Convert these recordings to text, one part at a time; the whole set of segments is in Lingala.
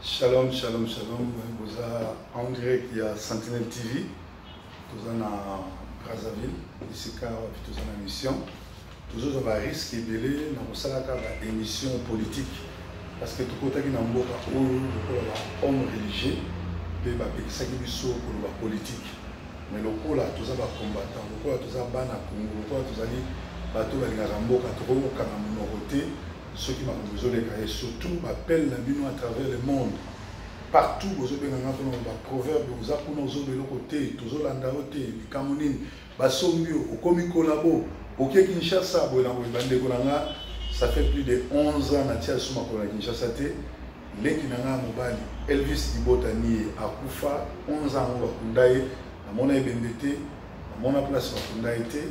Shalom, shalom, shalom. Boza en direct ya Sentinelle TV. Toza na Brazzaville, esika wapi toza na mission. Tozozwa ba risque ebele na kosalaka ba émission politique parce que tokotaki na mboka oyo lokola ba homme religieux mpe bapekisaki biso koloba politique. Mais lokola toza ba combattant, lokola toza bana Congo, lokola tozali bato balingaka mboka, tokoki kokanga monoko te soki makambo ezoleka. Et surtout bapele na bino à travers le monde partout, bozobenga nga mpona ba proverbe, oza kuna ozoba eloko te, tozolanda yo te, likambo nini, basombi yo, okomi kolabo, oke Kinshasa boye na boye. Bandeko na nga, ça fait plus de 11 ans natia lisusu makolo na Kinshasa te. Leki na nga ya mobali Elvis Libota nie akufa 11 ans yango, bakunda ye, namona ebembe te, namona place bakunda ye te.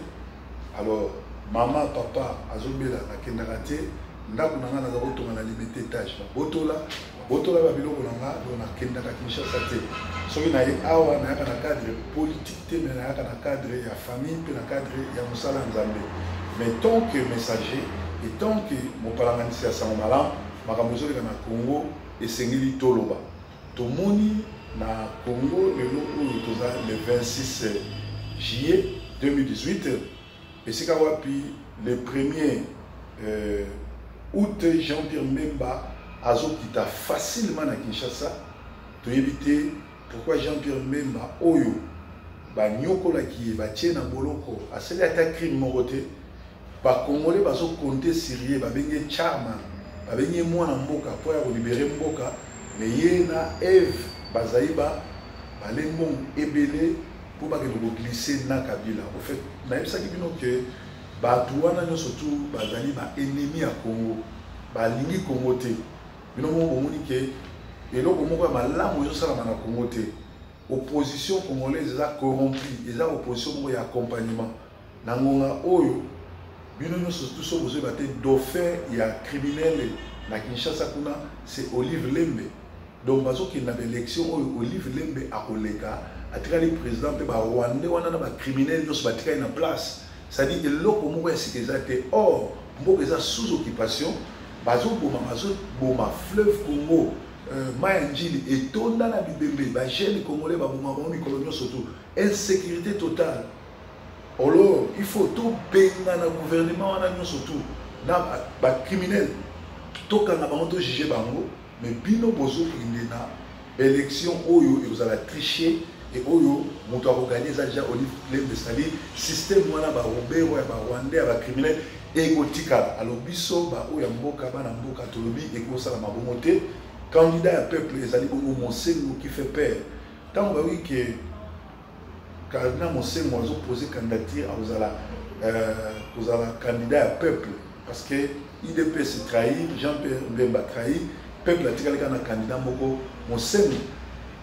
Alors mama, papa azobela, nakendaka te. Ndako na nga naza kotonga na Limete étage, babotola, babotola babiloko na nga. Donc nakendaka Kinshasa te. Soki naye awa, nayaka na cadre politique te, mais nayaka na cadre ya famille mpe na cadre ya mosala ya Nzambe. Mais tant que messager et tant que mopalanganisi ya sango malamu, makambo ezoleka na Congo esengeli toloba. Tomoni na Congo lelo oyo toza le 26 juillet 2018, esika wapi le premier août Jean-Pierre Mbemba azokita facilement na Kinshasa. Toyebi te pourquoi Jean-Pierre Mbemba oyo banyokolaki ye, batie na boloko, asali ata crime moko te. Bakongole bazocompter sur ye, babengi ye chairman, babengi ye mwana mboka mpo ya kolibérer mboka. Mais ye na Eve Bazaiba bale mbongo ebele mpo bakende koglisser na Kabila. Au fait, nayebisaki bino ke bato wana nyonso tu bazali baennemi ya Congo, balingi Congo te. Bino moko bomoni ke eloko moko ya malamu ezosalama na Congo te. Opposition congolaise eza corrompu, eza opposition moko ya accompagnement. Na ngonga oyo bino nyonso tu so bozoyeba te, dauphin ya criminel na Kinshasa kuna, c'est Olive Lembe. Donc bazokende na baélection oyo Olive Lembe akoleka, atikali président, mpe barwandais wana na bacriminel nyonso batikali na place. C'est-à-dire eloko moko ya sika eza te. Or mboka eza sous occupation, bazoboma, bazoboma fleuve Congo, mai ya Njili etonda na bibembe, bajeune congolais baboma bango mikolo nyonso tu, insécurité totale. Alors il faut tobenga na gouvernement wana nyonso tu na bacriminel, tokanga bango, tojuger bango. Mais bino bozokende na élection oyo ekozala triché e oyo moto akogagner eza déjà Olive Lembe. C'est-à-dire système wana, barobero ya barwandais, ya bacriminel ekotikala. Alors biso baoyo ya mboka, bana mboka, tolobi ekosala mabongo te. Candidat ya peuple ezali bongo Mosengo qui fait peur. Ntango bayoki ke cardinal Mosengo azopose candidature, akozala kozala candidat ya peuple, parce que UDPS trahir, Jean Pierre Mbemba trahir peuple, atikali kaka na candidat moko, Mosengo.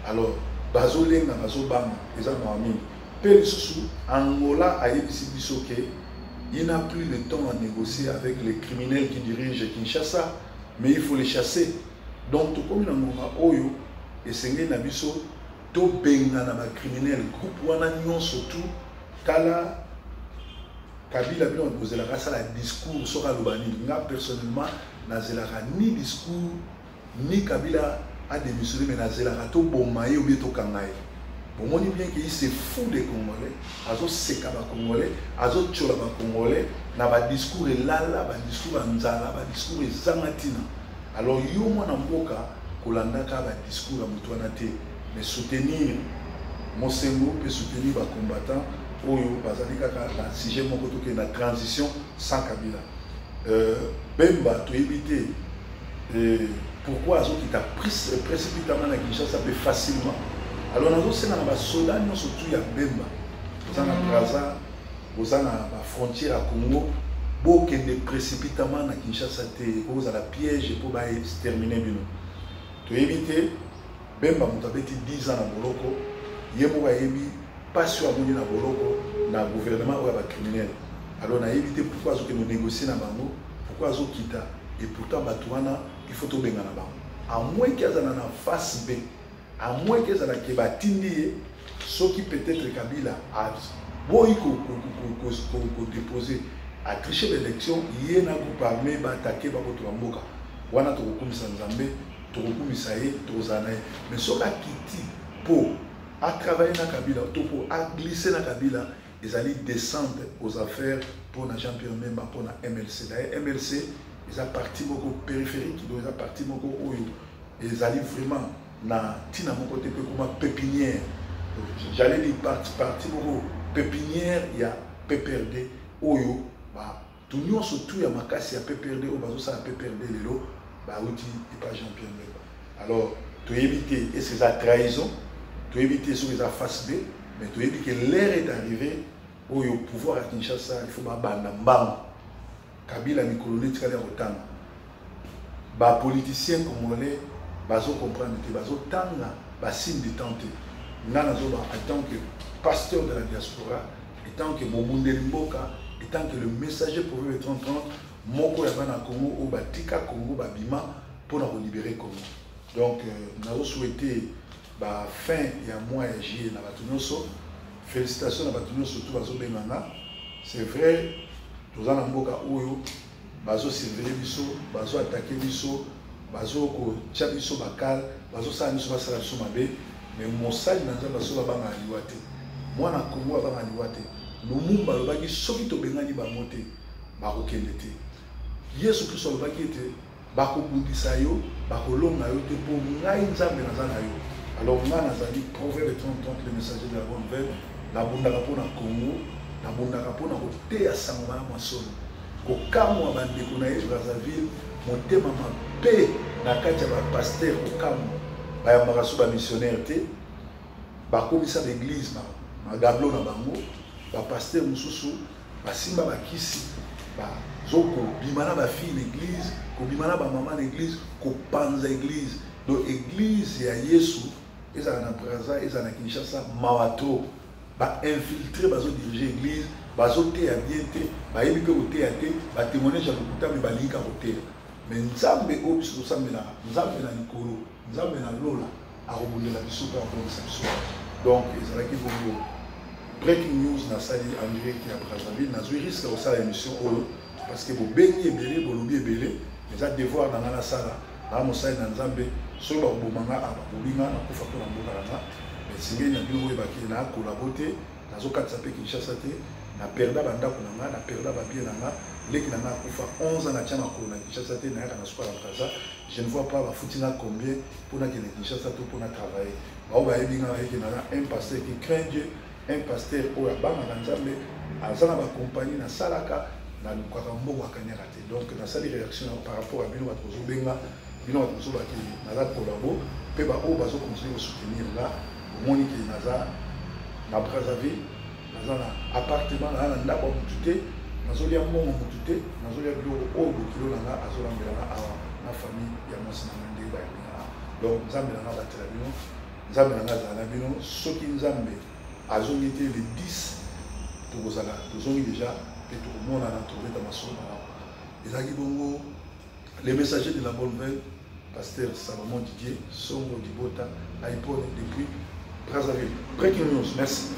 Alors bazolenga, bazobanga, eza mawa mingi. Mpe lisusu Angola ayebisi biso ke il n'a plus le temps à négocier avec les criminels qui dirigent Kinshasa, mais il faut les chasser. Donc tokomi na ngonga oyo esengeli na biso tobengana bacriminel, groupe wana nyonso tu. Tala Kabila, bino bozelaka asala discours, soki aloba nini? Nga personnellement nazelaka ni discours ni Kabila adémissionné, mais nazelaka toboma ye obie tokanga ye. Bomoni bien ke il se fout des Congolais, azoseka bacongolais, azotiola bacongolais na badiscours elala, badiscours ya nzala, badiscours ezanga ntina. Alors yo mwana mboka, kolandaka badiscours ya moto wana te, mais soutenir Mosengo mpe soutenir bacombattant oyo bazali kaka na sujet moko: tokende na transition sans Kabila. Bemba toyebi te pourquoi azokita précipitamment na Kinshasa mpe facilement. Alors nazosenga na basoda nyonso tu ya Bemba, boza na Braza, boza na bafrontière ya Congo, bokende précipitamment na Kinshasa te, ekozala piège mpo baexterminer bino. Toyebi te, Bemba moto abeti 10 ans na boloko, ye moko ayebi mpasi oyo amoni na boloko na gouvernement oyo ya bacriminel. Alors nayebi te pourquoi azokende négocier na bango, pourquoi azokita. Et pourtant bato wana il faut tobengana bango, à moins ke azala na face B, à moins ke ezalaki batindi ye. Soki peut-être Kabila aboyi kodéposer, atricher l'élection, ye na groupe armé baattaquer, babotola mboka wana, tokokumisa Nzambe. Tokokumisa ye, tokozala na ye. Mais soki akiti mpo atravaille na Kabila to mpo aglisse na Kabila, ezali descente aux affaires mpo na Jean-Pierre Bemba, mpo na MLC. D'ailleurs, MLC eza parti moko périphérique, donc eza parti moko oyo ezali vraiment na ntina moko te, mpo ekoma pépinière, j'allais dire parti moko pépinière ya PPRD, oyo bato nyonso tu ya makasi ya PPRD oyo bazosala PPRD lelo bauti epa Jean-Pierre Bemba. Alors toyebi te ese eza trahison, toyebi te soki eza face B, mais toyebi ke l'heure est arrivée oyo pouvoir ya Kinshasa, il faut babanda mbango. Kabila mikolo nde etikali ya kotanga. Bapoliticien congolais bazocomprendre te, bazotanga basigne du temps te. Nga nazoba en tant que pasteur de la diaspora, en tant que mobundeli mboka, en tant que le messager proverbe 3030, moko ya bana Congo oyo batika Congo, babima mpona kolibérer Congo. Donc nazosouhaite bafin ya mois ya juillet na bato nyonso. Félicitation na bato nyonso tu bazobenga nga. C'est vrai, toza na mboka oyo bazosurveille biso, bazoattaquer biso, bazokotia biso bakale, bazosala biso, basala biso mabe, mais mosali na Nzambe aso babangaka liwa te. Mwana Kongo abangaka liwa te. Lumumba alobaki soki tobengani bango te, bakokende te. Yesu Kristo alobaki ete bakobundisa yo, bakolonga yo te, mpo ngai Nzambe naza na yo. Alors ngai nazali Proverbe 30 30, le messager de la bonne nouvelle. Nabundaka mpo na Congo, nabundaka mpo na koteya sango malamu ya solo. Kokamwa, bandeko na ye Brazzaville, motema mabe na kati ya bapasteur. Kokamwa, bayambaka so bamissionnaire te, bakomisa baeglise magablo na bango. Bapasteur mosusu basimba bakisi, bazokobima na bafille na église, kobima na bamama na église, kopanza église. Donc église ya Yesu, ezala na Braza, ezala na Kinshasa, mawa trop. Bainfiltré bazodirige église, bazoteya bien te, bayebi mpe koteya te, batémoignage ya lokuta, me balingi kaka koteya. Mais Nzambe oyo biso tosambelaka, Nzambe na likolo, Nzambe na lola, akobundela biso mpe akobongisa biso. Donc ezalaki bongo breaking news nasali en direct ya Brazzaville. Nazwi risque ya kosala émission oyo parce que bobengi ebele, bolobi ebele. Eza devoir na ngai nasala na mosali na Nzambe. Soki bakoboma nga, babomi nga, nakufa mpo na mboka na nga. Mais sengeli na bino oyebaki na kolabo te, nazokatisa mpe Kinshasa te. Na perda bandako na nga, na perda babien na nga. Leki na nga akufa 11 ans, natya makolo na Kinshasa te. Nayaka na suka na Braza. Je ne vois pas bafuti nga combien mpo nakende Kinshasa to mpo na travailler. Bao bayebi nga, bayeki naza un pasteur qui craint Dieu, un pasteur oyo abangaka Nzambe, aza na bakompagnie, nasalaka, nalukaka mbongo, akaniaka te. Donc nasali réaction par rapport à bino bato bozobenga, bino bato bozobaki naza collabo, mpe baoyo bazocontinue kosoutenir nga. Omoni ke naza na Brazzaville, naza na appartement, naza na ndako ya motu te, nazolia mbongo motu te, nazolia biloko oyo bokilo na nga azolambela nga awa na famille ya mwasi na nga nde bayambi nga awa. Donc Nzambe na nga abatela bino, Nzambe na nga azala na bino. Soki Nzambe azongi te le 10, tokozala tozongi déjà mpe tokomonana, tokobeta masolo malamu. Ezalaki bongo le messager de la bonne nouvelle, pasteur Salomon Didier Songo Dibota Aipone, depuis Brazzaville. Breaking news, merci.